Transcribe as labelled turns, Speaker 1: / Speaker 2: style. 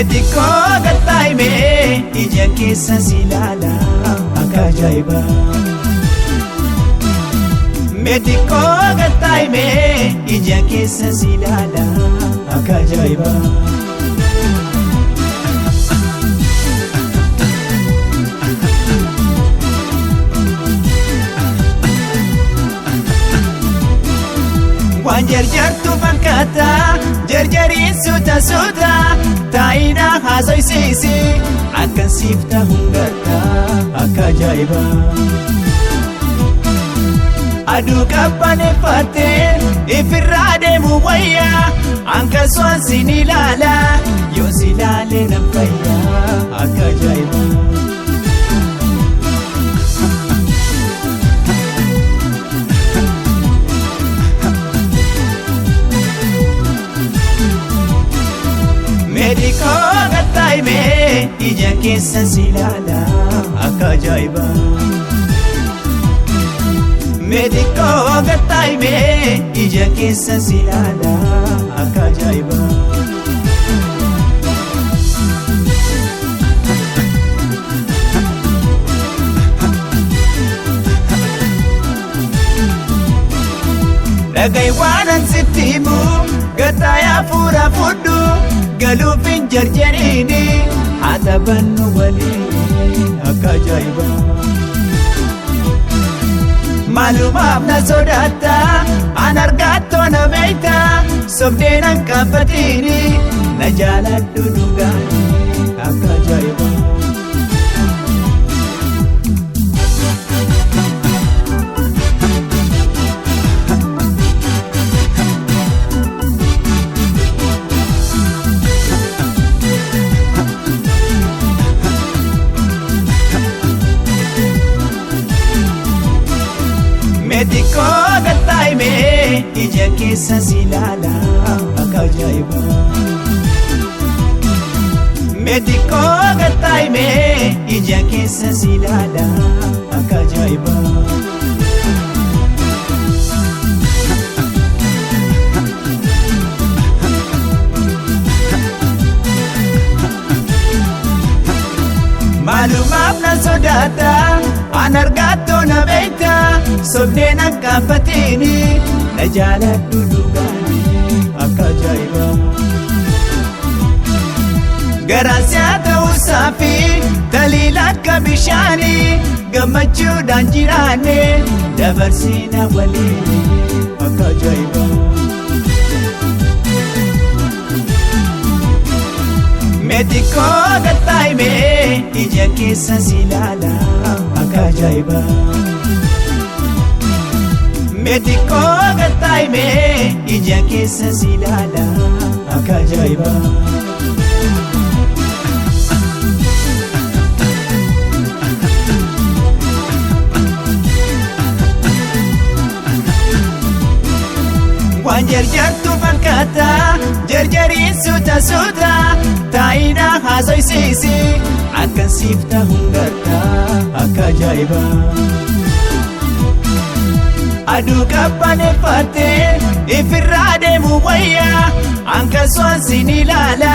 Speaker 1: Meetikoo gattaa'imee ija keessa si ilaala akka ajaa'ibaa. Meetikoo gattaa'imee ija keessa si ilaala akka ajaa'ibaa. Waan jarjartu fakkaata jarjariin suuta suuta taa'ina haasoysiisi akkan siif ta'uun garta akka ajaa'ibaa. Aduu qabbaneeffattee ifirraa deemu wayyaa akkasumas sin ilaala yoo si ilaalee nan fayyaa akka ajaa'ibaa. Meetikoo gattaa'imee ija keessa si ilaala akka ajaa'ibaa. Meetikoo gattaa'imee ija keessa si ilaala akka ajaa'ibaa. Dhagahi waan an sitti himu gattaayaa fuura fudhu galuuf hin jarjariini haa taphannu waliin akka ajaa'ibaa. Maalumaaf na sodaatta an argattoo na beekta sobdee nan qaanfatiini na jaaladhu dhugaani akka ajaa'ibaa. Meetikoo gattaa'imee ija keessa si ilaala akka ajaa'ibaa. Meetikoo gattaa'imee ija keessa si ilaala akka ajaa'ibaa. Maalumaaf na sodaata an argattoo na beekta sobdee nan qaanfatiini na jaaladhu dhugaani akka ajaa'ibaa. Garaan si'a ta'uusaa fi taliila akka bishaanii gammachuudhaan jiraanne dabarsiina waliin akka ajaa'ibaa. Meetikoo gattaa'imee ija keessa si ilaala akka ajaa'ibaa. Meetikoo gattaa'imee ija keessa si ilaala akka ajaa'ibaa. Waan jarjartu fakkaata jarjariin suuta suuta taa'ina haasoysiisi akkan siif ta'uun garta akka ajaa'ibaa. Aduu qabbaneeffattee ifirraa deemu wayyaa akkasumas sin ilaala